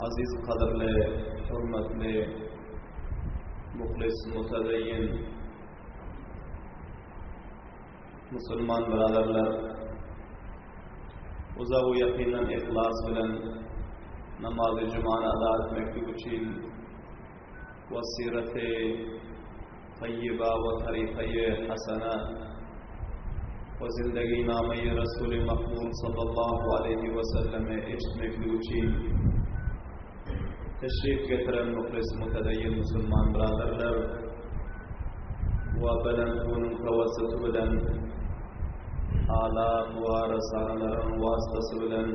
Aziz gadyrly, hormatly, muhlis, mutadayyin musulman biraderler, uzak we ýakyndan ihlas bilen namazy jumany ada etmeklik üçin we siraty taýýyba we tarykaýy hasana we zindeginamaýy Resuly Makbul sallallahu aleýhi we sellemi eşitmeklik üçin teşrif getiren muhlis mutedeyyin musulman biraderler we belentbunyň tawassuty bilen alat we risalalaryň wasıtasy bilen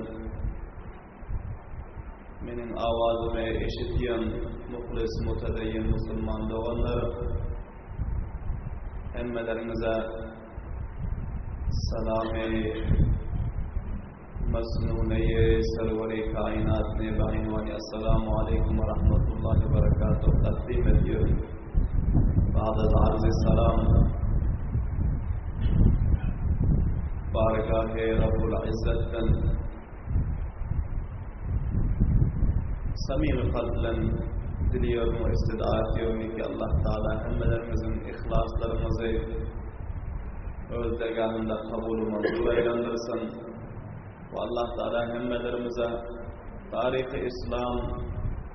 Meniň awazymy eşidýän muhlis mutedeyyin musulman doganlar, hemmeleriňize salamy mesnuneýi serweri kainat ne be'inwani Essalamu aleýkum we rahmetullahi we berekatuh takdim ediyorum. Ba'd arz salam bargahy Rabbul Izzetden Samimi kalp bilen diliyorum we istida ediyorum ki Allah Teala hemmelerimiziň ihlaslarymyzy öz dergahynda kabul we manzur eýlendirsin. We Allah Teala hemmelerimize taryhy Islam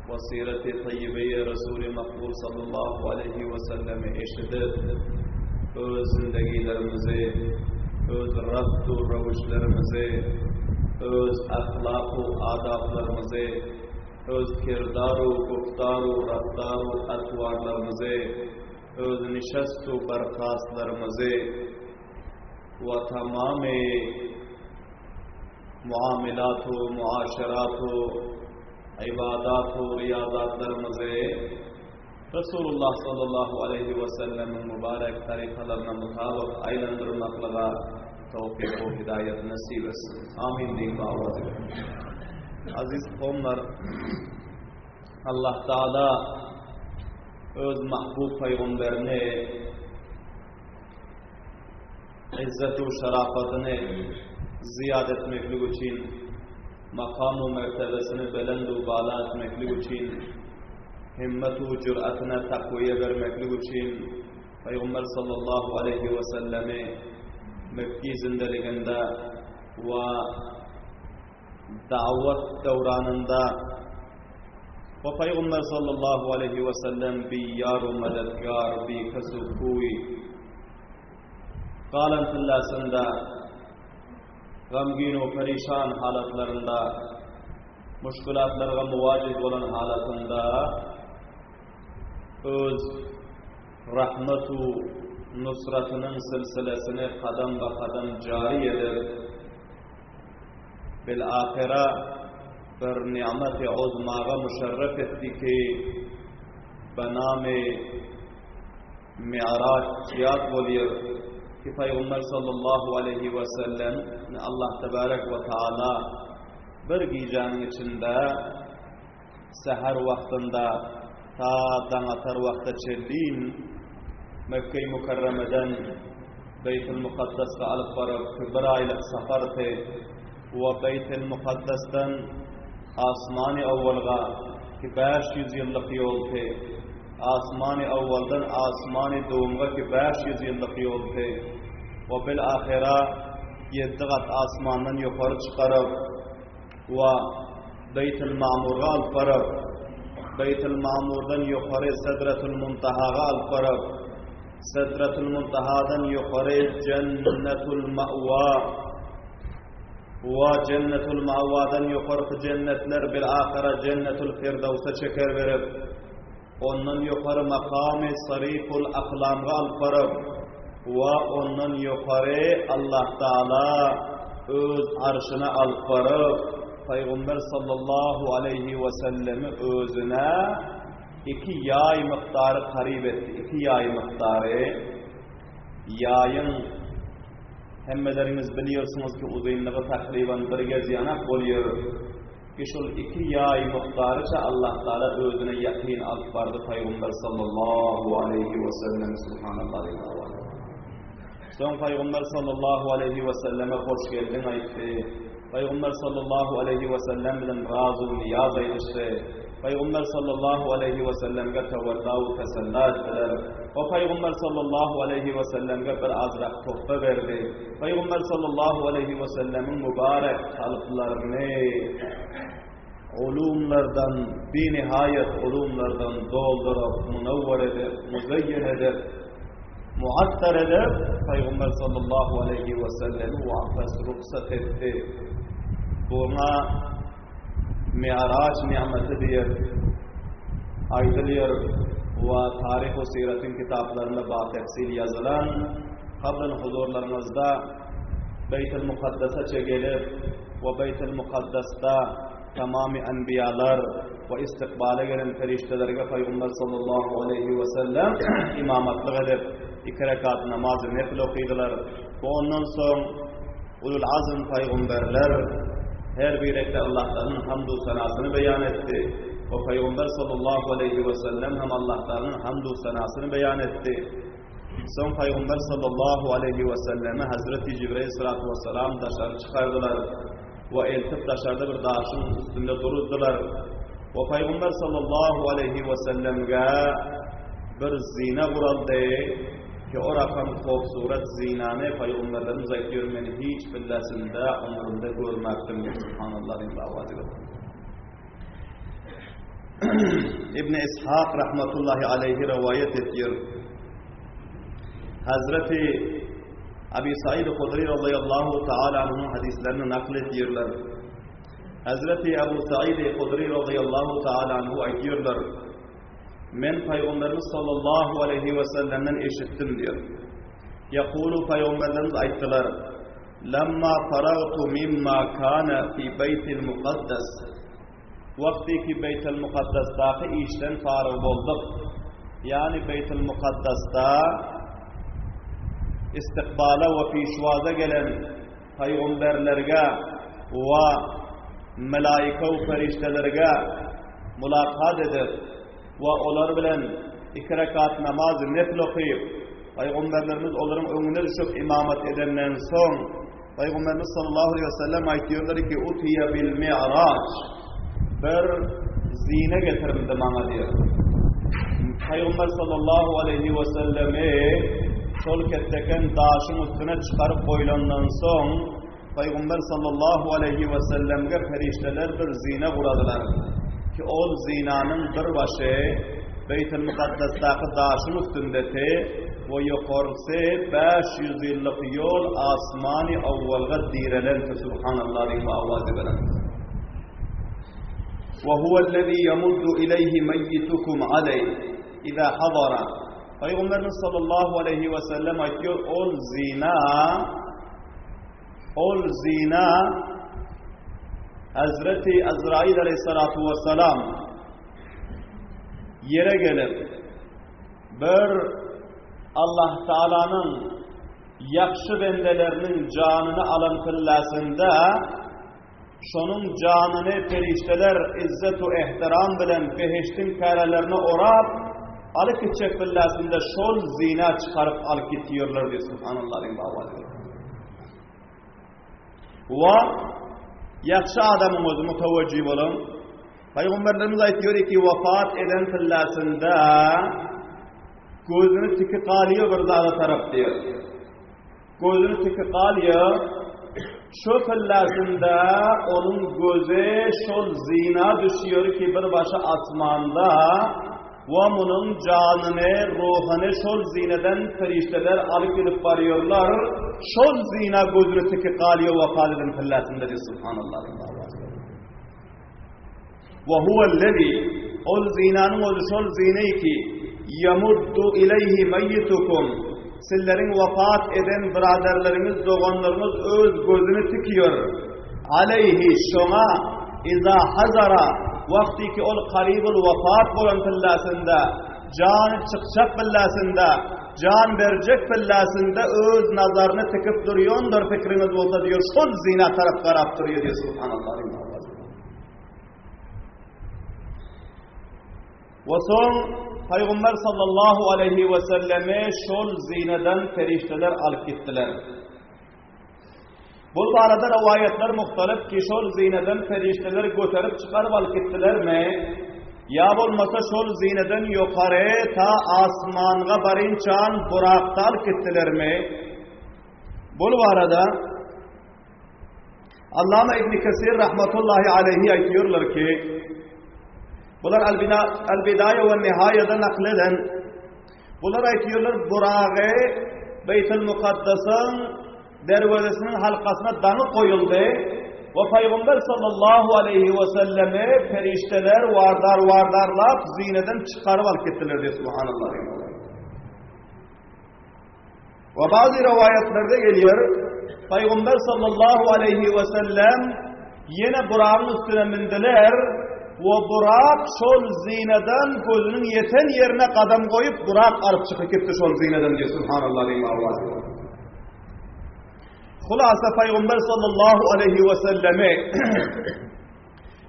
we sireti taýýibeýi Resuly Makbul sallallahu aleýhi we sellemi eşidip öz zindegilerimizi öz raft-u röwüşlerimizi, öz ahlak-u adaplarymyzy, öz kirdar-u guftar-u raftar-u atwarlarymyzy, öz nişest-u berhastlarymyzy we tamamy muamilat-u muaşerat-u ybadat-u riýazatlarymyzy Resulullah sallallahu aleýhi we sellemiň mübarek tarykalaryna mutabyk aýlandyrmaklyga towfyk we hidaýat nesip etsin. Amin diýip awaz ediň. Aziz kowumlar, Allah Taala öz mahbub pygamberini izzet we şerafatyny zyýat etmeklik üçin, makam we mertebesini belend we bala etmeklik üçin, himmet we jüratyna takwiýe bermeklik üçin Pygamber sallallahu aleýhi we sellemi Mekki zindeliginde we dawat döwranynda we Pygamber sallallahu aleýhi we sellem bi ýar we medetgar, bi kes we kuý galan tyllasynda gamgyn we perişan halatlarynda muşkulatlarga muwajih bolan halatynda öz rahmet u nusratynyň silsilesini kadam-ba-kadam jary edip, bil-ahyra bir ni'meti uzmaga müşerref etdi ki, benami Mi'raç ýat bolýar ki, Pygamber sallallahu aleýhi we sellem Allah tebarek we taala bir gijäniň içinde säher wagtynda ta daň atar wagta çenlin Mekge-i Mükerremeden Beýtil Mukaddesge alyp baryp bir aýlyk sapardy we Beýtil Mukaddesden Asmany Owwalga ki 500 ýyllyk ýoldy. Asmany owwaldan asmany dowumga ki 500 ýyllyk ýoldy we bil-ahyra ýeddi gat asmandan ýokary çykaryp we Beýtil Mamurga alyp baryp, Beýtil Mamurdan ýokary Sedretul Muntahaga alyp baryp, Sedretul Muntahadan ýokary Jennetul Ma'wa we Jennetul Ma'wadan ýokarky jennetler bil-ahyra Jennetul Firdawsa çeker berip, Ondan ýokary makamy Saryful Aklamga alyp baryp we ondan ýokary Allah Taala öz arşyna alyp baryp, Pygamber sallallahu aleýhi we sellemi özüne iki ýaý mukdary karyp etdi. Iki ýaý mukdary ýaýyň hemmeleriňiz bilýärsiňiz ki uzynlygy takryban bir gez ýanak bolýar. Ki şol iki ýaý mukdaryça Allah Taala özüne ýakyn alyp bardy Pygamber sallallahu aleýhi we sellem subhanallah diýip. Soň Pygamber sallallahu aleýhi we selleme hoş geldiň aýtdy. Pygamber sallallahu aleýhi we sellem bilen razu niýaz aýdyşdy. Pygamber sallallahu aleýhi we sellemge tewella we tesella etdiler. We Pygamber sallallahu aleýhi we sellemge bir azrak tohfa berdi. Pygamber sallallahu aleýhi we sellemiň mübarek kalplaryny ulumlardan, binihaýat ulumlardan dolduryp, munawwar edip, muzeýýen edip, muattar edip, Pygamber sallallahu aleýhi we sellemi wafas rugsat etdi. Buňa Mi'raç ni'meti diýip aýdylýar we taryh we syratyň kitaplarynda batefsil ýazylan, kablan huzurlaryňyzda Beýtil Mukaddasa gelip we Beýtil Mukaddasda tamamy anbiýalar we istikbala gelen perişdelerge Pygamber sallallahu aleýhi we sellem imamatlyk edip, iki rekat namazy nefil okydylar we ondan soň Ulul azm pygamberler her birekde Allah'tanyň hamdu sanasyny beýan etdi. We pygamber sallallahu aleýhi we sellem hem Allah'tanyň hamdu sanasyny beýan etdi. Soň pygamber sallallahu aleýhi we selleme Hazreti Jibril salatu we salam daşary çykardylar we eltip daşarda bir daşyň üstünde duruzdylar. We pygamber sallallahu aleýhi we sellemge bir zina guraldy. Ki o rakam hobsurat zinany pygamberlerimiz aýtýar men hiç billasynda ömrümde görmäpdim diýip subhanallah diýip awazy göterdi. İbn Ishak rahmetullahi aleyhi rivayet etýär. Hazreti Abi Said Hudri radıyallahu taala anhu'nun hadislerini nakl etýärler. Hazreti Abu Said Hudri radıyallahu taala anhu aýtýarlar. Men Pygamberimiz sallallahu aleýhi we sellemden eşitdim diýýär. Ýekulu Pygamberlerimiz aýtdylar, Lemma faragtu mimma kana fi Beýtil Mukaddes. Wagty ki Beýtil Mukaddesdaky işden faryg bolduk. Ýagny Beýtil Mukaddesda istikbala we pişwaza gelen pygamberlerge we melaika we perişdelerge mulakat edip we olar bilen iki rekat namaz nefl okyp, pygamberlerimiz olaryň öňüne düşüp imamat edenden soň, Pygamberimiz sallallahu aleyhi ve sellem aýtýarlar ki, Utiya bil mi'raç. Bir zine getirildi maňa diýär. Pygamber sallallahu aleyhi ve sellemi şol ketdeken daşyň üstüne çykaryp goýlandan soň, Pygamber sallallahu aleyhi ve sellemge perişdeler bir zine guradylar. Ki ol zinanyň bir başy Beýtil Mukaddesdaky daşyň üstündeti we ýokarysy 500 ýyllyk ýol asmany awwalga direlenti subhanallah diýip awazy belent. Ve huvellezî yemuddu ileyhi meyyitukum aleyh iza hadara. Pygamberimiz sallallahu aleyhi ve sellem aýtýar, ol zina ol zina Hazreti Azrail aleyhissalatu vesselam ýere gelip bir Allah Taalanyň ýagşy bendeleriniň janyny alan pillasynda Şonuň janyny perişdeler izzet-u ehtiram bilen behişdiň kärelerine orap, alyp gitjek billasynda şol zina çykaryp alyp gitýärler diýip subhanallah diýip awazy berdi. Wa ýagşy adamyň özi mutawajjih bolan Pygamberlerimiz aýtýar ki, wafat eden pillasynda gözüni tiki galýar bir zada tarap diýär. Gözüni tiki galýar. Şo pillasynda onuň gözi şol zyna düşýär ki, bir başy asmanda we munuň janyny, ruhuny şol zineden perişdeler alyp gidip barýarlar. Şol zyna gözüni tiki galýar wepat eden pillasynda diýip subhanallah. Ve huvellezî Ol zinanyň özi şol zine ki, yemuddu ileyhi meyyitukum Sizleriň wafat eden byraderleriňiz, doganlaryňyz öz gözüni tikiýär. Aleyhi şoňa iza hazara wagty ki ol karibul wafat bolan pillasynda, jany çykjak pillasynda, jan berjek pillasynda öz nazaryny tikip durýandyr pikiriňiz bolsa diýär, şol zina tarap garap durýar diýär subhanallah. We soň Pygamber sallallahu aleyhi we sellemi şol zineden perişdeler alyp gitdiler. Bul barada rowaýatlar muhtalyp ki, şol zineden perişdeler göterip çykaryp alyp gitdilermi, ýa bolmasa şol zineden ýokary ta asmanga barynçan Burakda alyp gitdilermi? Bul barada Allama Ibn Kesir rahmatullahi aleyhi aýtýarlar ki, bular Al-Bidaýa we Nihaýada nakl eden Bular aýtýarlar, Buragy Beýtil Mukaddasyň derwezesiniň halkasyna daňyp goýuldy we Pygamber sallallahu aleýhi we sellemi perişdeler wardar-wardarlap zineden çykaryp alyp gitdiler diýip subhanallah. We bazy rowaýatlarda gelýär, Pygamber sallallahu aleýhi we sellem ýene Buragyň üstüne mündiler we Burak şol zinadan gözüniň ýeten ýerine gadam goýup Burak alyp çykyp gitdi şol zinadan diýip subhanallah diýip awaz. Hulasa Pygamber sallallahu aleýhi we sellemi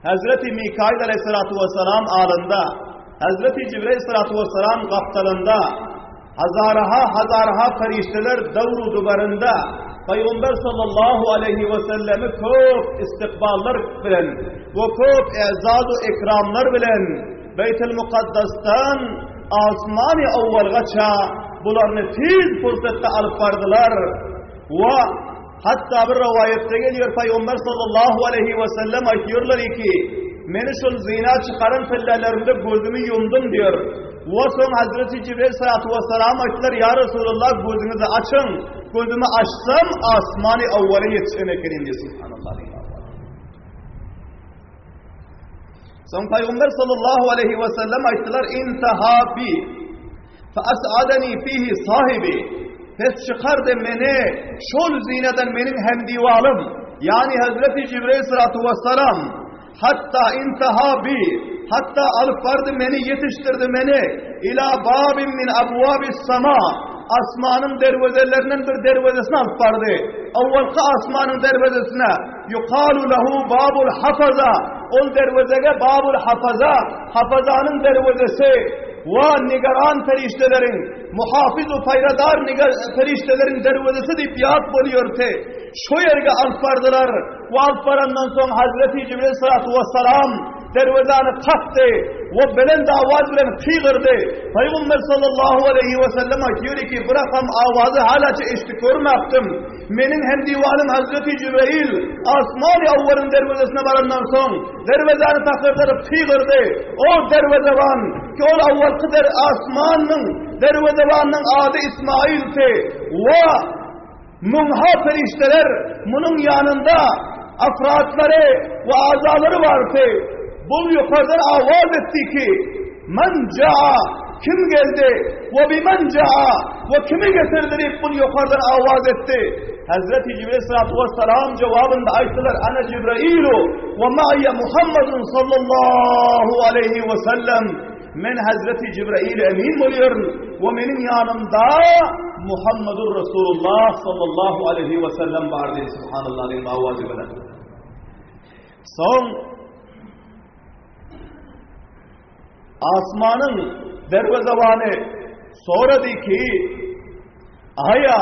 Hazreti Mikail aleyhissalatu vesselam alynda, Hazreti Jibril aleyhissalatu vesselam gapdalynda, hazaraha hazaraha perişdeler döwru dubarynda Peygamber sallallahu aleyhi ve sellemi köp istikballar bilen we köp ezaz we ikramlar bilen Beytul Mukaddasdan asmany awwalgaça bularyny tiz pursatda alyp bardylar we Hatda bir rowaýatda gelýär, Pygamber sallallahu aleýhi we sellem aýtýarlar ki, Meni şol zyna çykaran pellelerimde gözümi ýumdum diýer. We soň Hazreti Jibril salatu we salam aýtdylar, Ýa Resulallah gözüňizi açyň. Gözümi açsam asmany awwala ýetişen ekenim diýdi. Subhanallah. Soň Pygamber sallallahu aleýhi we sellem aýtdylar, Intaha bi Fa as'adani fihi sahibi. Pes çykardy meni şol zinadan meniň hemdiwalym, ýagny Hazreti Jibril salatu wessalam, hatta intaha bi, hatta alyp bardy meni, ýetişdirdi meni ila babin min abwabis sama, asmanyň derwezelerinden bir derwezesine alyp bardy. Awwalky asmanyň derwezesine, ýukalu lehu babul hafaza, ol derwezege babul hafaza, hafazanyň derwezesi, we nigaran perişdeleriň, muhafyz we paýradar perişdeleriň derwezesi diýip ýat bolýardy. Şo ýerge alyp bardylar we alyp barandan soň Hazreti Jibril salatu wessalam derwezäni kakdy we belent awaz bilen gygyrdy. Pygamber sallallahu aleýhi we sellem aýtýar ki, bu rakam awazy halaça eşidip görmäpdim. Meniň hem diwanym Hazreti Jibrail asmany awwalyň derwezesine barandan soň derwezäni takyrdadyp gygyrdy. O derwezeban ki ol awwalky der asmanyň derwezebanynyň ady Ismaildi. We müňha perişdeler munuň ýanynda afratlary we azalary bardy. Bul ýokardan awaz etdi ki, Men jaa, kim geldi, we bimen jaa, we kimi getirdi diýip bul ýokardan awaz etdi. Hazreti Jibril salatu vesselam jogabynda aýtdylar, Ana Jibrailu we ma'ya Muhammedun sallallahu aleyhi ve sellem. Men Hazreti Jibrail emin bolýaryn we meniň ýanymda Muhammedur Resulullah sallallahu aleyhi ve sellem bar diýdi. Subhanallah diýip awazy bilen. Soň Asmanyň derwezebany sorady ki, Aýa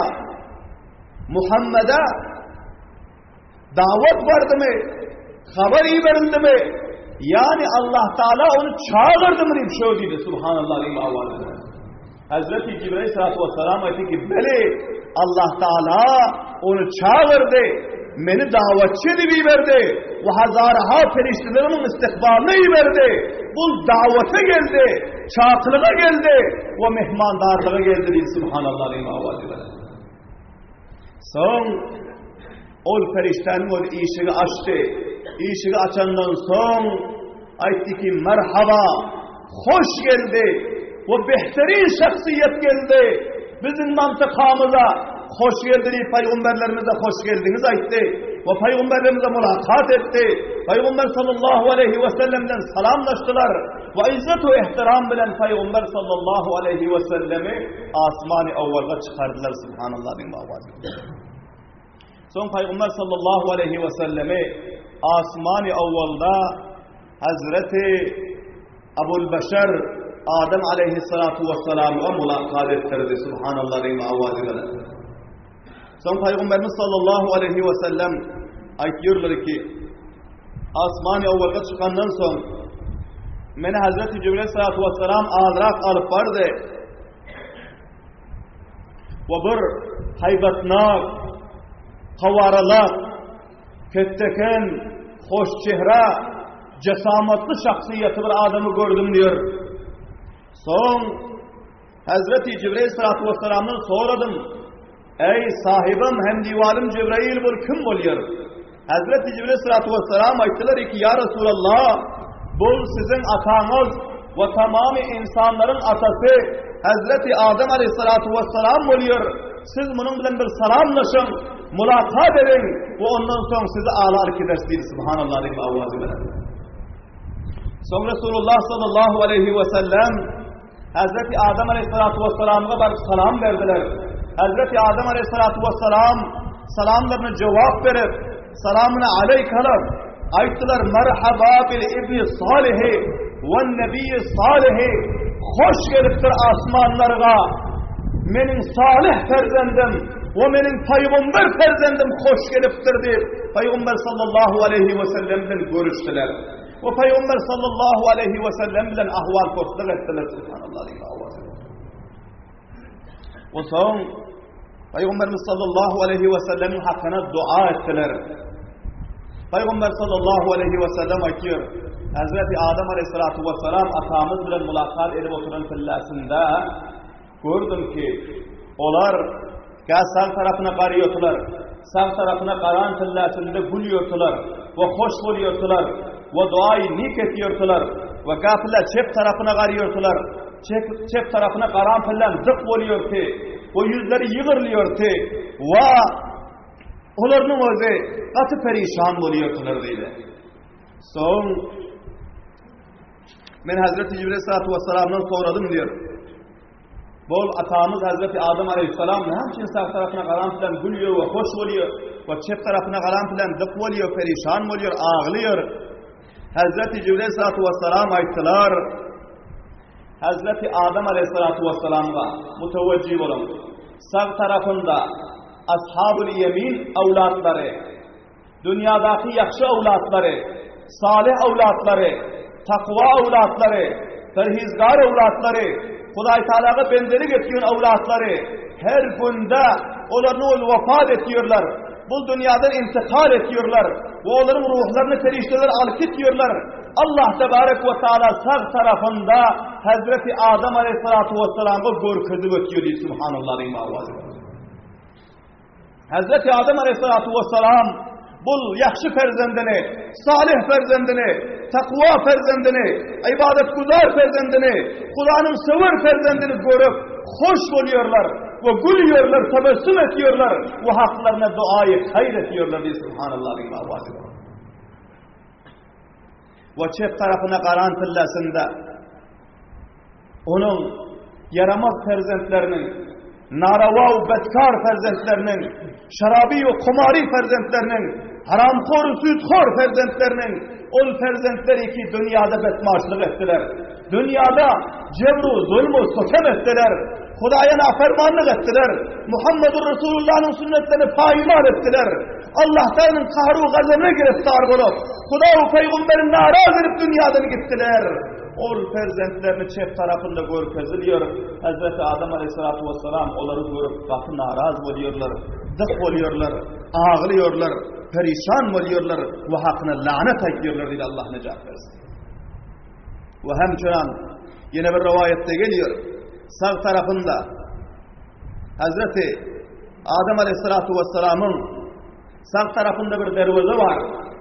Muhammede dawat bardymy? Habar iberildimi? Ýani Allah Taala ony çagyrdymy diýip şo diýdi. Subhanallah diýip awaz bilen. Hazreti Jibril salatu vesselam aýtdy ki, Beli, Allah Taala ony çagyrdy, meni dawatçy edip iberdi we hazaraha perişdelerimiň istikbalyna iberdi. Bul dawata geldi, çakylyga geldi we mehmandarlyga geldi diýdi subhanallah diýip awaz bilen. Soň ol perişdäniň özi işigi açdy. Işigi açandan soň aýtdy ki, Merhaba, hoş geldi we behterin şahsyýet geldi. Biziň mantykamyza hoş geldi diýip pygamberlerimize hoş geldiňiz aýtdy we pygamberlerimize mulakat etdi. Pygamber sallallahu aleyhi we sellemden salamlaşdylar we izzet we ihtiram bilen pygamber sallallahu aleyhi we sellemi asmany awwalga çykardylar subhanallah diýip awaz. Soň Pygamber sallallahu aleyhi we sellemi asmany awwalda Hazreti Abul Başar Adam aleyhissalatu vesselam'a mulakat ettirdi. Subhanallah diýip awazy bilen. Soň Pygamberimiz sallallahu aleýhi we sellem aýtýarlar ki, asmany owalga çykandan soň meni Hazreti Jibril sallallahu we selam azrak alyp bardy. We bir haýbatnak, kawaralak, ketdeken, hoş çehra, cesamatly şahsyýeti bir adamy gördüm diýär. Soň Hazreti Jibril salatu vesselamdan soradym. Eý sahibim hem diwalym Jibril bul kim bolýar? Hazreti Jibril salatu vesselam aýtdylar ki, Ya Resulallah, bul siziň ataňyz we tamamy insanlaryň atasy Hazreti Adam aleyhissalatu vesselam bolýar. Siz munuň bilen bir salamlaşyň, mulakat ediň we ondan soň sizi ala alyp gider diýdi. Subhanallah diýip awazy bilen. Soň Resulullah sallallahu aleyhi ve sellem Hazreti Adam aleyhissalatu vesselam'a baryp salam berdiler. Hazreti Adam aleyhissalatu vesselam salamlaryna jogap berip, salamyna aleykalar aýtdylar, merhaba bil ibni salihi we nebiyyi salihi hoş gelipdir asmanlarga. Meniň salih perzendim we meniň paýgamber perzendim hoş gelipdir diýip, paýgamber sallallahu aleyhi ve sellem bilen görüşdiler. We Pygamber sallallahu aleýhi we sellem bilen ahwal porslyk etdiler subhanallah diýip awaz. We soň Pygamberimiz sallallahu aleýhi we sellemiň hakyna dua etdiler. Pygamber sallallahu aleýhi we sellem aýtýar, Hazreti Adam aleyhissalatu vesselam atamyz bilen mulakat edip oturan pillasynda Gördüm ki, olar gä sag tarapyna garýardylar, sag tarapyna garan pilläsinde gülýärdiler we hoş bolýardylar we duaýy nik etýärdiler we gä pillä çep tarapyna garýardylar, çep, çep tarapyna garan pillän dyk bolýardy we ýüzleri ýygrylýardy we olaryň özi gaty perişan bolýardylar diýdi. Soň Men Hazreti Jibril salatu vesselamdan soradym diýär. Bol atamyz Hazreti Adam aleyhisselam näme üçin sag tarapyna garan bilen gülýär we hoş bolýar we çep tarapyna garan bilen dyk bolýar, perişan bolýar, aglaýar. Hazreti Jibril salatu vesselam aýtdylar. Hazreti Adam aleyhissalatu vesselamga mutewejjih boluň. Sag tarapynda ashabul yemin awlatlary Dünýädäki ýagşy öwlatlary, salyh öwlatlary, takwa öwlatlary, perhizgar öwlatlary, Hudaý Tagalaga bendelik etýän öwlatlary her günde olaryny ol wepat etýärler. Bu dünýäden intikal etýärler we olaryň ruhlaryny perişdeler alyp gitýärler. Allah tebarek we taala sag tarapynda Hazreti Adam aleyhissalatu vesselam'a görkezip ötýär diýip subhanallah diýip awaz. Hazreti Adem aleyhissalatu vesselam bul ýagşy perzendini, salyh perzendini, takwa perzendini, ibadet güzar perzendini, Kur'an'ın söwer perzendini görüp hoş bolýarlar we gülýärler, tebessüm etýärler we haklaryna duaýy haýr etýärler diýip subhanallah diýip awaz. We çep tarapyna garan tillasynda Onuň ýaramaz perzentleriniň, narawa we betkar perzentleriniň, şaraby we komary perzentleriniň, haramhor we süýthor perzentleriniň ol perzentleri ki dünýäde betmaşlyk etdiler. Dünýäde jebru, zulmu, sütem etdiler. Hudaýa nafermanlyk etdiler. Muhammedur Resulullah'nyň sünnetlerini paýmal etdiler. Allah Teala'nın kahru gazabına giriftar bolup, Huda we peygamberini naraz edip dünýäden gitdiler. Ol perzentlerini çep tarapynda görkezilýär. Hezreti Adam aleyhissalatu vesselam olary görüp gaty naraz bolýarlar, dyk bolýarlar, aglaýarlar, perişan bolýarlar we hakyna lanet aýtýarlar diýdi Allah nejat bersin. We hem çöran ýene bir rowaýatda gelýär. Sag tarapynda Hazreti Adam aleyhissalatu vesselamyň Sag tarapynda bir derweze bar,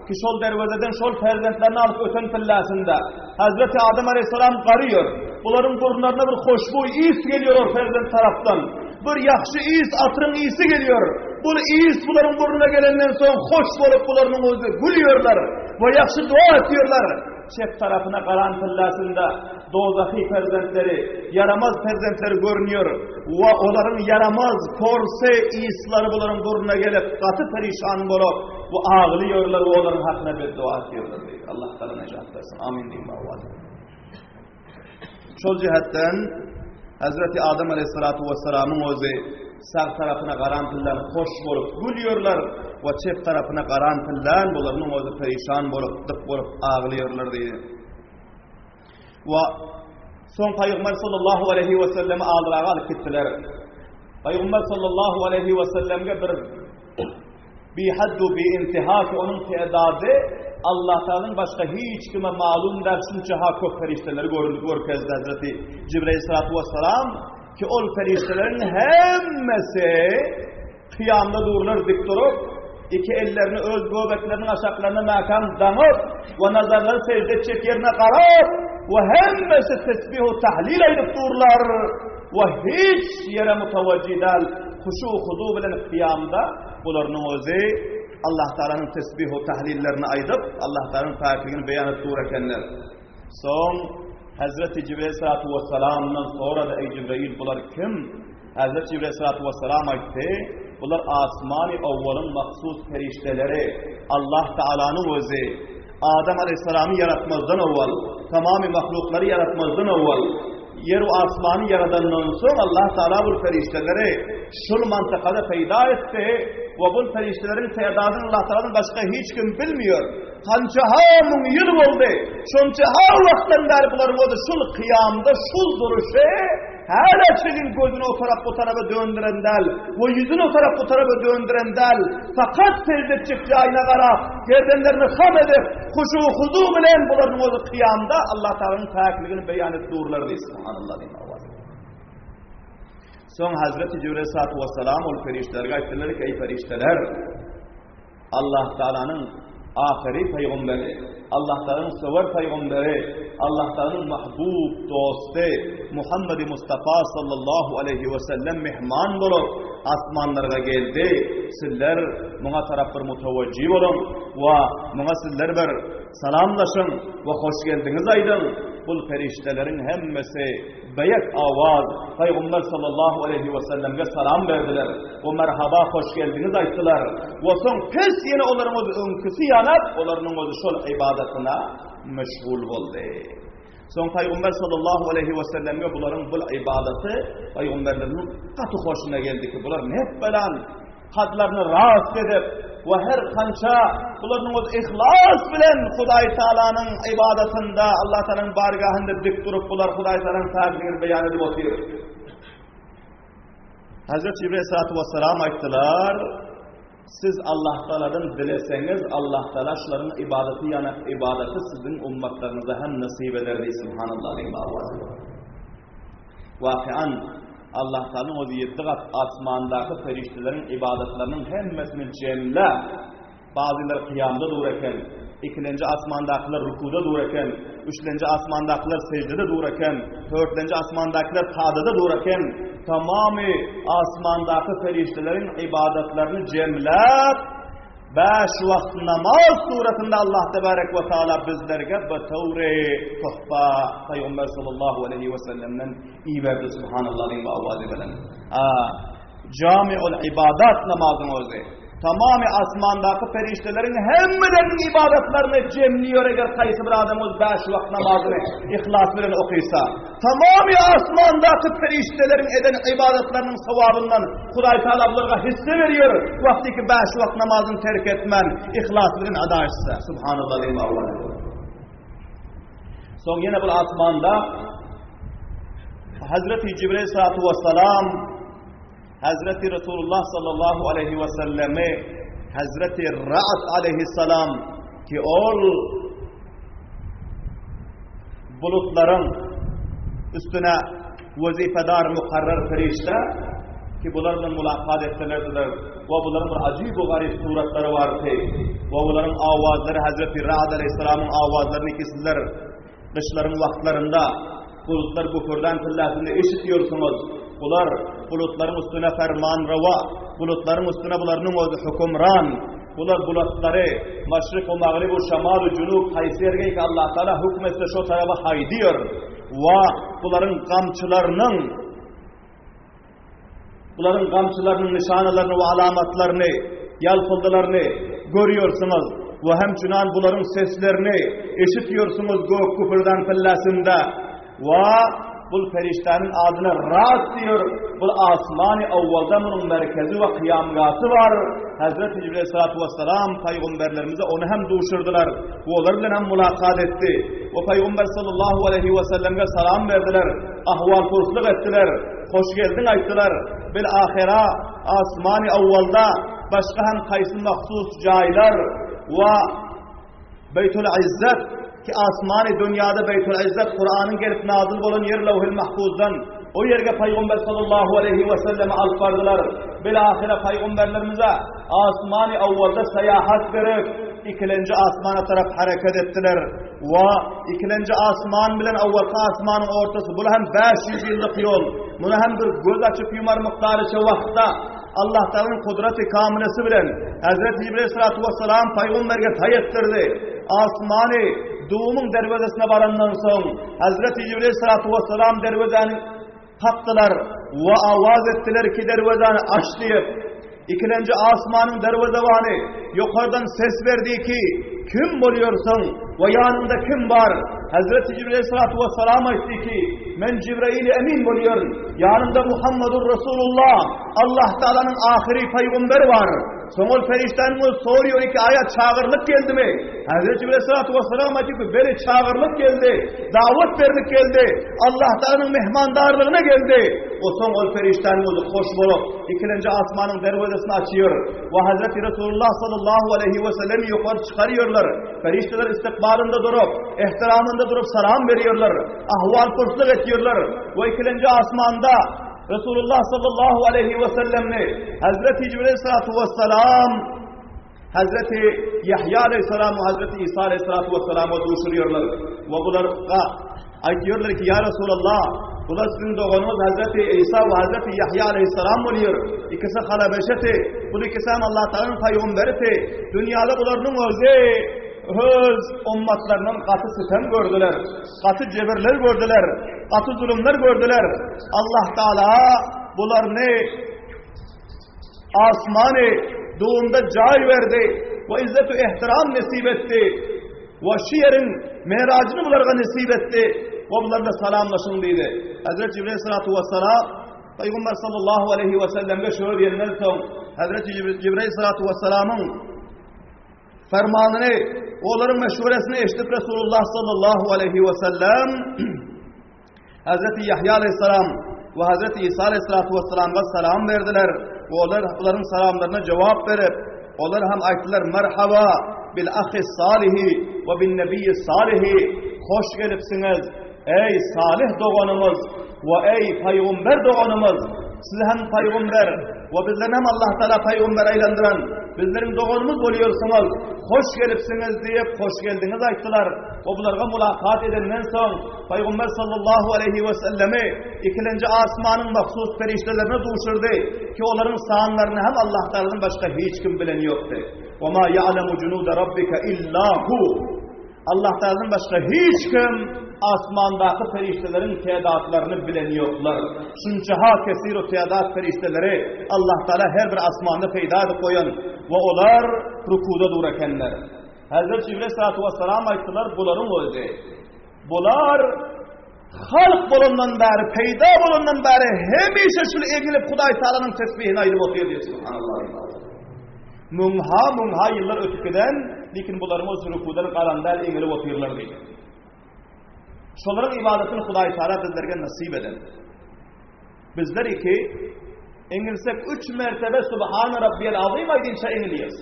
ki şol derwezeden şol perzentlerini alyp öten pilläsinde Hazreti Adam aleyhisselam garýar. Bularyň burunlaryna bir hoşboý ys gelýär ol perzent tarapdan. Bir ýagşy ys, atyryň ysy gelýär. Bu ys bularyň burnuna gelenden soň hoş bolup bularyň özi gülýärler we ýagşy dua etýärler. Çep tarapyna garan pilläsinde Dowzahy perzentleri, ýaramaz perzentleri görünýär we olaryň ýaramaz, porsy yslary bularyň burnuna gelip, gaty perişan bolup we aglaýarlar we olaryň hakyna beddua etýärler diýdi. Allah Taala nejat bersin. Amin diýip awaz. Şol jihetden Hazreti Adam aleyhissalatu vesselamyň özi. Sag tarapyna garan pillän hoş bolup gülýärler we çep tarapyna garan pillän bularynyň özi perişan bolup, dyk bolup aglaýarlar diýdi. We soň Pygamber sallallahu aleýhi we sellemi alraga alyp gitdiler. Pygamber sallallahu aleýhi we sellemge bir bihaddu bi intiha ki onuň tädady Allah Taalanyň başga hiç kime malum däl şunça ha köp perişdeleri göründü görkezdi Hazreti Jibril salatu vesselam ki ol perişdeleriň hemmesi Kyýamda durlar dik durup, iki ellerini öz göbekleriniň aşaklaryna mäkäm daňyp we nazarlary sežde etjek ýerine garap we hemmesi tesbih-u tahlil aýdyp durlar we hiç ýere mutawajjih däl, huşu-huzu bilen kyýamda bularynyň özi Allah Taalanyň tesbih-u tahlillerini aýdyp, Allah Taalanyň päkligini beýan edip dur ekenler. Soň Hezreti Jibril salatu wessalamdan sorady, Eý Jibril, bular kim? Hezreti Jibril salatu wessalam aýtdy, Bular asmany owwalyň mahsus perişdeleri, Allah Taalanyň özi Adam aleýhissalamy ýaratmazdan owwal, tamamy mahluklary ýaratmazdan owwal, ýer we asmany ýaradandan soň Allah Taala bul perişdeleri şul mantykada peýda etdi we bul perişdeleriň tädadyny Allah Taaladan başga hiç kim bilmiýär. Kança-ha müň ýyl boldy, şonça-ha wagtdan bäri bularyň özi şul kyýamda şul duruşy hälä çenli gözüni o tarap bu taraba döndüren däl we ýüzüni o tarap bu taraba döndüren däl, fakat sežde etjek jaýyna garap, gerdenlerini ham edip, huşu-huzu bilen bularyň özi kyýamda Allah Tagalanyň päkligini beýan edip durlar diýdi. Subhanallah diýip owaz. Soň Hazreti Jibril aleyhissalatu vesselam ol perişdelere aýtdylar ki, eý perişdeler, Allah Taalanyň ahyry pygamberi, Allah Taalanyň söwer pygamberi, Allah Taalanyň mahbub dosty Muhammedi Mustafa sallallahu aleýhi we sellem mehman bolup asmanlara geldi. Sizler muňa tarap bir mutawajjy boluň we muňa sizler bir salamlaşyň we hoş geldiňiz aýdyň. Bul perişdeleriň hemmesi Beýik awaz Pygamber sallallahu aleýhi we sellemge salam berdiler we merhaba hoş geldiňiz aýtdylar we soň pes ýene olaryň özi öňküsi ýanap olarynyň özi şol ybadatyna meşgul boldy. Soň Pygamber sallallahu aleýhi we sellemge bularyň bul ybadaty pygamberleriniň gaty hoşuna geldi ki bular nep belan Kadlaryny rast edip we her kança bularyň öz ihlas bilen Hudaý Taalanyň ybadatynda, Allah Taalanyň bargahynda dik durup bular Hudaý Taalanyň päkligini beýan edip otyr. Hazret Jibril salatu vesselam aýtdylar, siz Allah Taaladan dileseňiz, Allah Taala şularyň ybadaty ýanak ybadaty siziň ummatlaryňyza hem nasip eder diýip subhanallah diýip awaz. Wakian, Allah Taalanyň özi ýedi gat asmandaky perişdeleriň ybadatlarynyň hemmesini jemläp, bazylary kyýamda dur eken, ikilenji asmandakylar rukuda dur eken, üçlenji asmandakylar seždede dur eken, törtlenji asmandakylar kadada dur eken, tamamy asmandaky perişdeleriň ybadatlaryny jemläp, Bäş wagt namaz suratynda Allah tebarek we taala bizlerge bu töwri tuhfa Pygamber sallallahu aleyhi we sellemden iberdi subhanallah diýip awazy bilen. A Jamiul ibadat namazyň özi. Tamamy asmandaky perişdeleriň hemmeleriniň ibadatlaryny jemliyor eger haýsy bir adam öz bäş wagt namazyny ihlas bilen okysa. Tamamy asmandaky perişdeleriň eden ybadatlarynyň sogabyndan Hudaý Taala bularga hisse berýär. Wagty ki bäş wagt namazyny terk etmän, ihlas bilen ada etse. Subhanallah diýip Allah. Soň ýene bir asmanda Hazreti Jibril salatu vesselam Hazreti Resulullah sallallahu aleyhi ve sellemi Hazreti Ra'd aleyhisselam ki ol bulutlaryň üstüne wezipedar mukarrar perişde ki bular bilen mulakat etselerdiler we bularyň bir ajyp garyp suratlary bardy we bularyň awazlary Hazreti Ra'd aleyhisselamyň awazlaryny ki sizler Gyşlaryň wagtlarynda bulutlar güpürdän pilläsini eşitýärsiňiz. Bular bulutlaryň üstüne fermanrowa, bulutlaryň üstüne bularynyň özi hökümran. Bular bulutlary maşryk we magryb we şamal we junub haýsy ýerge ki Allah Taala höküm etse şo taraba haýdýar. Wa bularyň gamçylarynyň Bularyň gamçylarynyň nyşanalaryny we alamatlaryny, ýalpyldylaryny görýärsiňiz we hemçünan bularyň seslerini eşitýärsiňiz gök güpürdän pilläsinde. We. Bul perişdäniň adyna Ras diýer. Bul asmany awwalda munuň merkezi we kyýamgasy bar. Hezreti Jibril aleyhissalatu vesselam paýgamberlerimize ony hem duşurdylar we olar bilen hem mulakat etdi. We paýgamber sallallahu aleyhi we sellemge salam berdiler, ahwal-purslyk etdiler, hoş geldiň aýtdylar. Bil ahira asmany awwalda başga hem kaýsy mahsus jaýlar we Beýtul Izzet ki asmany dünýäde Beýtul Izzet Kuranyň gelip nazyl bolan ýer Lawhil Mahfuzdan o ýerge Paýgamber sallallahu aleýhi we sellemi alyp bardylar. Bil ahyra paýgamberlerimize asmany awwalda saýahat berip, ikilenji asmana tarap hereket etdiler. We ikilenji asman bilen awwalky asmanyň ortasy bul hem 500 ýyllyk ýol. Muny hem bir göz açyp ýumar mukdaryça wagtda Allah Taalanyň kudraty kamilesi bilen Hazreti Jibril aleyhissalatu vesselam paýgamberge taý etdirdi. Asmany Dumuň derwezesine barandan soň Hazreti Jibril aleyhissalatu vesselam derwezäni kakdylar we awaz etdiler ki derwezäni aç diýip. Ikilenji asmanyň derwezebany ýokardan ses berdi ki kim bolýarsyň we ýanyňda kim bar? Hazreti Jibril aleyhissalatu vesselam aýtdy ki men Jibrail emin bolýaryn. Ýanymda Muhammedur Resulullah Allah Taalanyň ahyry paýgamberi bar. Soň ol perişdäniň özi soruyor ki aýa çagyrlyk geldimi? Hazreti Jibril aleyhissalatu vesselam aýtdy ki beri çagyrlyk geldi. Dawet berlik geldi. Allah Taalanyň mehmandarlygyna geldi. O soň ol perişdäniň özi hoş bolup ikilenji asmanyň derwezesini açýar we Hazreti Resulullah sallallahu aleyhi ve sellem ýokary çykarýarlar. Perişdeler istikbalynda durup, ehtiramynda durup salam berýärler. Ahwal purslyk etýärler we ikilenji asmanda Resulullah sallallahu aleyhi ve sellemni Hazreti Jibril aleyhissalatu vesselam Hazreti Yahya aleyhisselam ve Hazreti İsa aleyhissalatu vesselama duşurýarlar. We bular aýtýarlar ki, Ya Resulallah, bular siziň doganyňyz Hazreti İsa we Hazreti Yahya aleyhisselam bolýar. Ikisi halabeşeti, bu ikisi hem Allah Taalanyň peygamberiti. Dünýäde bularyň özi öz ummatlaryndan gaty sitem gördüler. Gaty jebirler gördüler, gaty zulumlar gördüler. Allah Taala bularyny asmany doğumda jaý berdi we izzet ehtiram nesip etdi. We şu ýeriň merajyny bularga nesip etdi. We bularla salamlaşyň diýdi. Hazreti Jibril salatu vesselam Peygamber sallallahu aleyhi ve sellem'e şöyle diýenden soň Hazreti Jibril salatu vesselamyň Fermanyny, olaryň meşweresini eşidip Resulullah sallallahu aleyhi ve sellem Hazreti Yahya aleyhisselam we Hazreti İsa aleyhissalatu vesselam'a salam berdiler. We olar bularyň salamlaryna jogap berip, olar hem aýtdylar merhaba bil ahi salihi we bin nebiyyi salihi hoş gelipsiňiz ey salih doganymyz we ey paýgamber doganymyz siz hem paýgamber we bizler hem Allah Taala paýgamber aýlandyran Bizleriň doganymyz bolýarsyňyz, hoş gelipsiňiz diýip, hoş geldiňiz aýtdylar. We bularga mulakat edenden soň, Pygamber sallallahu aleyhi we sellemi ikilenji asmanyň mahsus perişdelerine duşurdy ki, olaryň sanlaryny hem Allah Taala'dan başga hiç kim bilen ýokdy. Wa ma ya'lemu junuda rabbika illa hu. Allah Taala'dan başga hiç kim asmandaky perişdeleriň tedatlaryny bilen ýoklar. Şunça ha kesiru tedat perişdeleri Allah Taala her bir asmanda peýda edip goýan we olar rukuda dur ekenler. Hazreti Jibril salatu vesselam aýtdylar, bularyň özi. Bular halk bolandan bäri, peýda bolandan bäri hemişe şul egilip Hudaý Taalanyň tesbihini aýdyp otyr diýip subhanallah. Müňha müňha ýyllar ötüp giden, lekin bularyň öz rukudan galan däl eňilip otyrlar diýdi. Şolaryň ibadatyny Hudaý Taala bizlerge nasip eden. Bizler iki eňilsek üç mertebe Subhan Rabbiyel Azim aýdynça eňilýäs.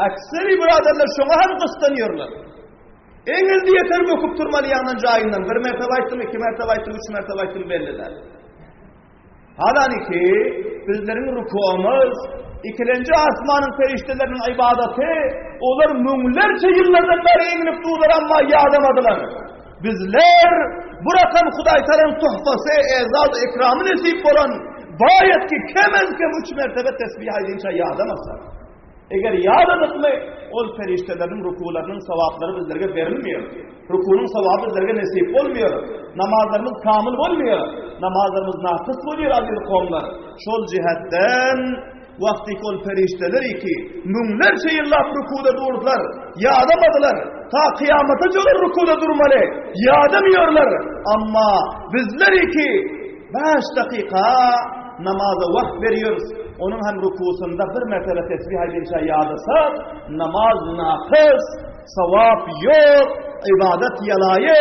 Akseri biraderler şoňa hem gyssanýarlar. Eňildi ýeter böküp durmaly ýandan jaýyndan. Bir mertebe aýtdym, iki mertebe aýtdym, üç mertebe aýtdym belli däl. Halaniki bizleriň rukuumyz, ikilenji asmanyň perişdeleriniň ibadaty, olar müňlerçe ýyllardan bäri eňilip durlar, amma ýadamadylar. Bizler bu rakam Hudaý Taalanyň tuhfasy, ezaz, ikramy nesip bolan baýat ki kem az kem üç mertebe tesbih aýdynça ýadamasak. Eger ýadadykmy, ol perişdeleriniň rukularynyň sogaplary bizlerge berilmeýär. Rukunyň sogaby bizlerge nesip bolmaýar. Namazlarymyz kamyl bolmaýar. Namazlarymyz nakys bolýar aziz kowumlar. Şol jihetden wagty ol perişdeler iki müňlerçe ýyllap rukuda durdular, ýadamadylar. Ta kyýamata çenli rukuda durmaly. Ýadamýarlar. Amma bizler iki 5 dakyka namaza wagt berýäris. Onuň hem rukusynda bir mertebe tesbih aýdynça ýadasak, namaz nakys, Sawap ýok, ybadat ýalaýy,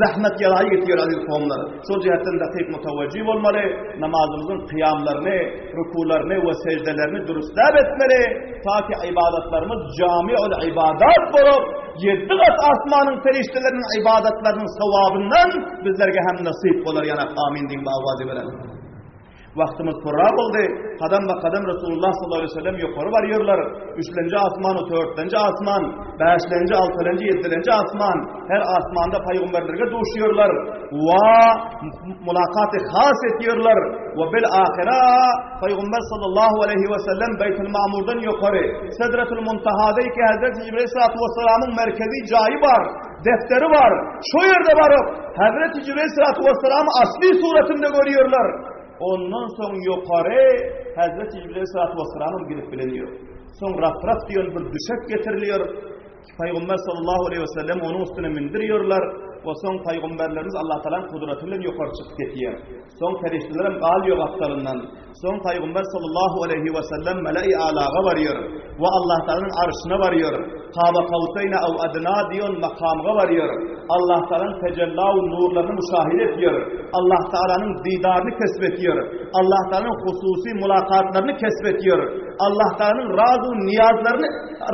zähmet ýalaýy gitýär aziz kowumlar. Şol jähetden dakyk mutawajjih bolmaly, namazymyzyň kyýamlaryny, rukularyny we seždelerini dürüsläp etmeli, ta ki ybadatlarymyz jamiul ybadat bolup, ýeddi gat asmanyň perişdeleriniň ybadatlarynyň sawabyndan bizlerge hem nasyp bolar ýanak amin diýip awazy beren. Wagtymyz purra boldy. Kadam ba kadam Resulullah sallallahu aleyhi ve sellem ýokary barýarlar. Üçlenji asman, dörtlenji asman, bäşlenji, altylenji, ýedilenji asman. Her asmanda paýgamberlerge duşýarlar. Wa mulakaty has etýärler. We bil ahira paýgamber sallallahu aleyhi ve sellem Beýtul Mamurdan ýokary Sedretul Muntahada ki Hazreti Jibril sallallahu aleyhi ve sellem'iň merkezi jaýy bar. Defteri bar. Şo ýerde baryp, Hazreti Jibril salatu vesselam'y asly suratynda görýärler. Ondan soň ýokary Hazreti Jibril salatu vesselam'yň gidip bileni ýok. Soň rafraf diýen bir düşek getirilýär. Paýgamber sallallahu aleyhi ve sellem onuň üstüne mindirýärler we soň paýgamberlerimiz Allah Taalanyň kudraty bilen ýokary çykyp gitýär. Soň perişdelerem galýar gapdalyndan. Soň Pygamber sallallahu aleýhi we sellem Mele'i Alaga barýar we Allah Taalanyň arşyna barýar. Kaba Kawseýne aw Adna diýen makamga barýar. Allah Taalanyň tejella we nurlaryny müşahide etýär. Allah Taalanyň didaryny kesp etýär. Allah Taalanyň hususy mulakatlaryny kesp etýär. Allah Taalanyň raz we niýazlaryny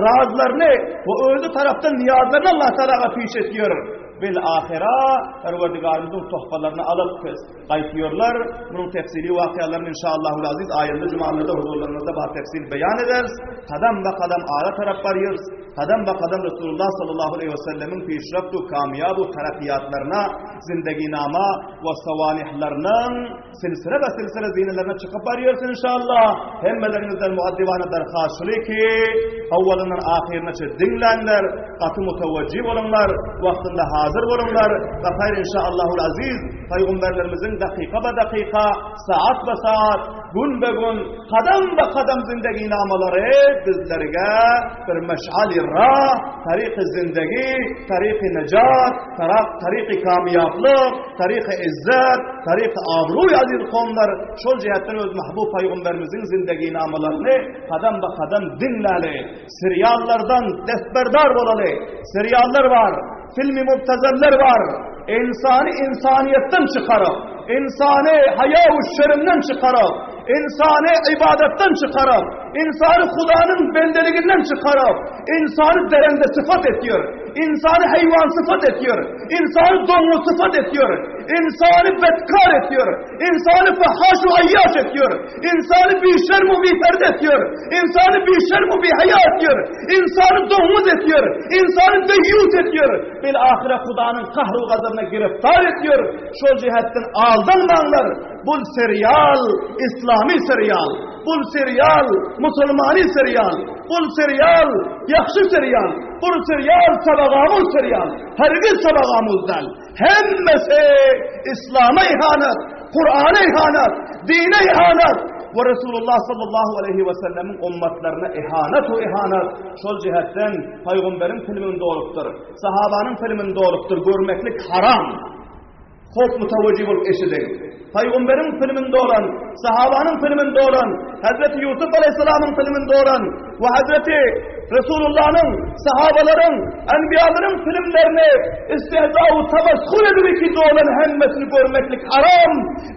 razlaryny we özi tarapdan niýazlaryny Allah Taalaga piş etýär. Bil ahyra Perwerdigarymyzyň tohfalaryny alyp gaýtýarlar. Munuň tefsili wakyalaryny inşallahul aziz aýynda jumalarda huzurlaryňyzda bar tefsil beýan ederis. Kadam ba kadam ara tarap barýarys. Kadam ba kadam Resulullah sallallahu aleyhi ve sellemiň pişraftu kamýabu tarakiýatlaryna, zindeginama we sawanihlarynyň silsile ba silsile zinelerine çykyp barýarys inşallah. Hemmeleriňizden muaddibana derhast şuly ki, awwalyndan ahyryna diňlänler, gaty mutawajjih boluňlar, wagtynda hazir boluňlar. Gafar inşallahul aziz Pygamberlerimiziň dakyka ba dakyka, saat ba saat, gün be gün, kadam ba kadam zindegi namalary bizlerge bir meşali ra, taryky zindegi, taryky nejat, taryky kamyýaplyk, taryky izzet, taryky abruý aziz kowumlar şol jihetden öz mahbub pygamberimiziň zindegi namalaryny kadam ba kadam diňläli. Seriallardan destberdar bolaly. Seriallar bar, filmi mubtazeller bar. Insany insaniýetden çykaryp, insany haýa we şerimden çykaryp, insany ibadatdan çykaryp, insany Hudanyň bendeliginden çykaryp, insany derende syfat etýär, insany heýwan syfat etýär, insany doňuz syfat etýär, insany betkar etýär, insany fahaş we aýýaş etýär, insany bişerm we biperde etýär, insany bişerm we bihaýa etýär, insany doňuz etýär, insany deýýus etýär, bil ahyra Hudanyň kahru gazabyna giriftar etýär. Şol jihetden aldanmaňlar. Bul serial islami serial. Bul serial musulmany serial. Bul serial ýagşy serial. Bul serial sabagamuz serial. Hergiz sabagamuz däl. Hemmesi islama ihanet, Kur'ana ihanet, dine ihanet we Resulullah sallallahu aleyhi ve sellemiň ummatlaryna ihanet we ihanet. Şol jihetden paýgamberiň filminde bolupdyr. Sahabanyň filminde bolupdyr. Görmeklik haram. Hop mutawajjih bolup eşidiň. Paýgamberiň filminde bolan, sahabanyň filminde bolan, Hazreti Ýusup aleyhisselamyň filminde bolan we Hazreti Resulullah'yň, sahabalaryň, enbiýalaryň filmlerini istihza we tabasshur edip iki dolan hemmesini görmeklik haram.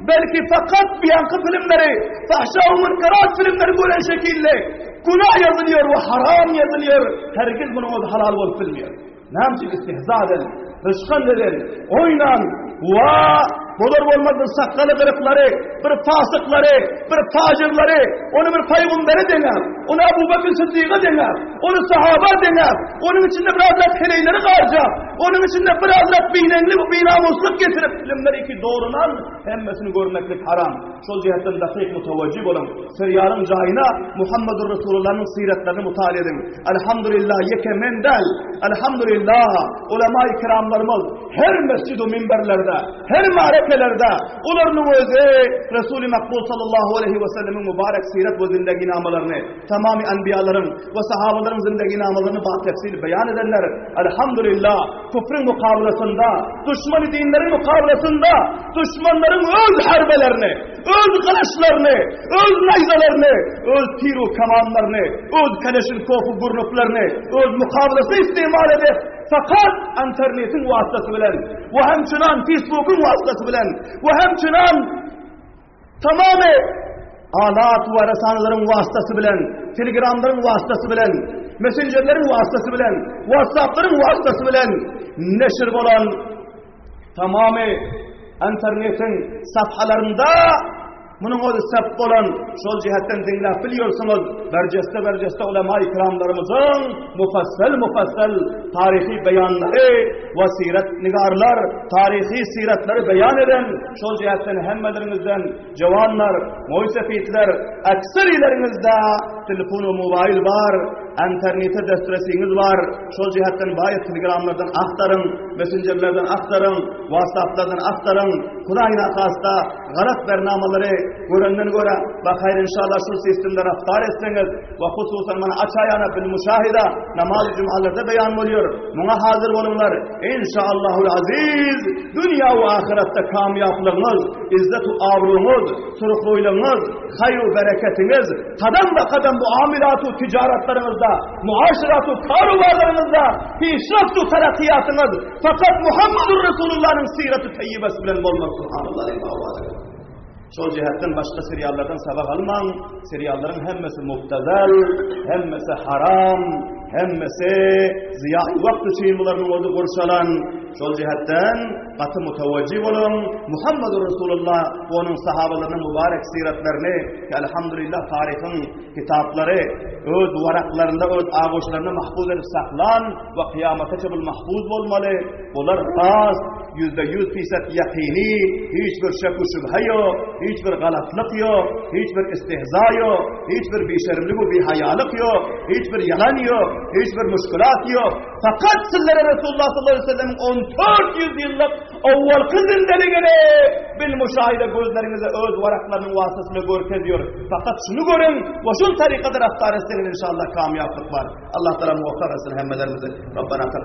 Belki fakat biyanky filmleri, fahşa we münkerat filmleri gören şekilde günah yazılıyor we haram yazılıyor. Hergiz bunun o halal bolup bilmiyor. Näme üçin istihza eden, rysgan eden, oýnan, wa bolar bolmaz bir sakgaly gyryklary, bir fasyklary, bir fajirlary, ony bir paýgambere deňäp, ony Abu Bekr Siddiga deňäp, ony sahaba deňäp, onuň içinde bir azrak heleýleri garjap, onuň içinde bir azrak bineňli we binamuslyk getirip, bilimler iki dogrulan hemmesini görmeklik haram. Şol jihetden dakyk mutawajjih boluň. Serialyň jaýyna Muhammedur Resulullanyň syratlaryny mutala ediň. Elhamdülillah ýeke men däl. Elhamdülillah ulema-i kiramlarymyz her mesjid-u minberlerde, her mare. şebekelerde olaryň özi Resuly Makbul sallallahu aleyhi we sellemiň mübarek sirat we zindeginamalaryny, tamamy anbiýalaryň we sahabalaryň zindeginamalaryny ba tefsil beýan edenler, elhamdülillah, küfrüň mukabelasynda, duşmany dinleriň mukabelasynda duşmanlaryň öz herbelerini, öz gylyçlaryny, öz naýzalaryny, öz tiru kamanlaryny, öz keleşinkofu gurnuplaryny öz mukabelasyna istimal edip, fakat internetiň wasıtasy bilen we hemçinan Facebookyň wasıtasy bilen we hemçinan tamamy alat we resanalaryň wasıtasy bilen, telegramlaryň wasıtasy bilen, messenjerleriň wasıtasy bilen, WhatsApplaryň wasıtasy bilen neşir bolan tamamy internetiň safhalarynda Munuň özi sep bolan, şol jihetden diňläp bilýärsiňiz, berjeste-berjeste ulema-i kiramlarymyzyň mufassal-mufassal taryhy beýanlary we sirat nigarlar, taryhy siratlary beýan eden, şol jihetden hemmeleriňizden jawanlar, moýsefitler, ekserileriňizde telefon we mobaýl bar, internete destresiňiz bar, şol jihetden baýat telegramlardan agtaryň, messenjerlerden agtaryň, whatsapplardan agtaryň, Hudaý nahasta Galat bernamalary görenden görä, bakaýr inşallah şul sistemde raftar etseňiz we hususan mana açaýana bil muşahida namaz jumalarda beýan bolýar. Muňa hazir boluňlar. Inşallahul aziz dünýä we ahyretde kamýaplygyňyz, izzet we abruňyz, surhroýlygyňyz, haýr we bereketiňiz kadam be kadam bu amilat we tijaratlaryňyzda, muaşerat we karubarlaryňyzda pişraft we terakiýatyňyz Fakat Muhammedur Resulullah'yň syraty taýýybasy bilen bolmaz subhanallah diýip Şol jihetden başga seriallardan sabak almaň. Seriallaryň hemmesi mubtazal, hemmesi haram, hemmesi ziýa wagt üçin bularyň özi gurşalan. Şol jihetden gaty mutawajjih boluň. Muhammedur Resulullah we onuň sahabalarynyň mübarek syratlaryny, elhamdülillah taryhyň kitaplary öz waraklarynda, öz aguşlarynda mahfuz edip saklan we kyýamata bul mahfuz bolmaly. Bular rast, 100% fisat ýakyny, hiç bir şek we şübhe ýok, hiç bir galatlyk ýok, hiç bir istihza ýok, hiç bir bişermlik we bihaýalyk ýok, hiç bir ýalan ýok, hiç bir muşkulat ýok. Fakat sizlere Resulullah sallallahu aleyhi ve sellem 1400 ýyllyk owwalky zindeligini bil muşahide gözleriňize öz waraklarynyň wasytasynda görkeziyor. Fakat şunu görün we şul tarikada raftar etseňiz inşallah kamýaplyk bar. Allah Taala muvaffak etsin hemmelerimizi. Rabbana.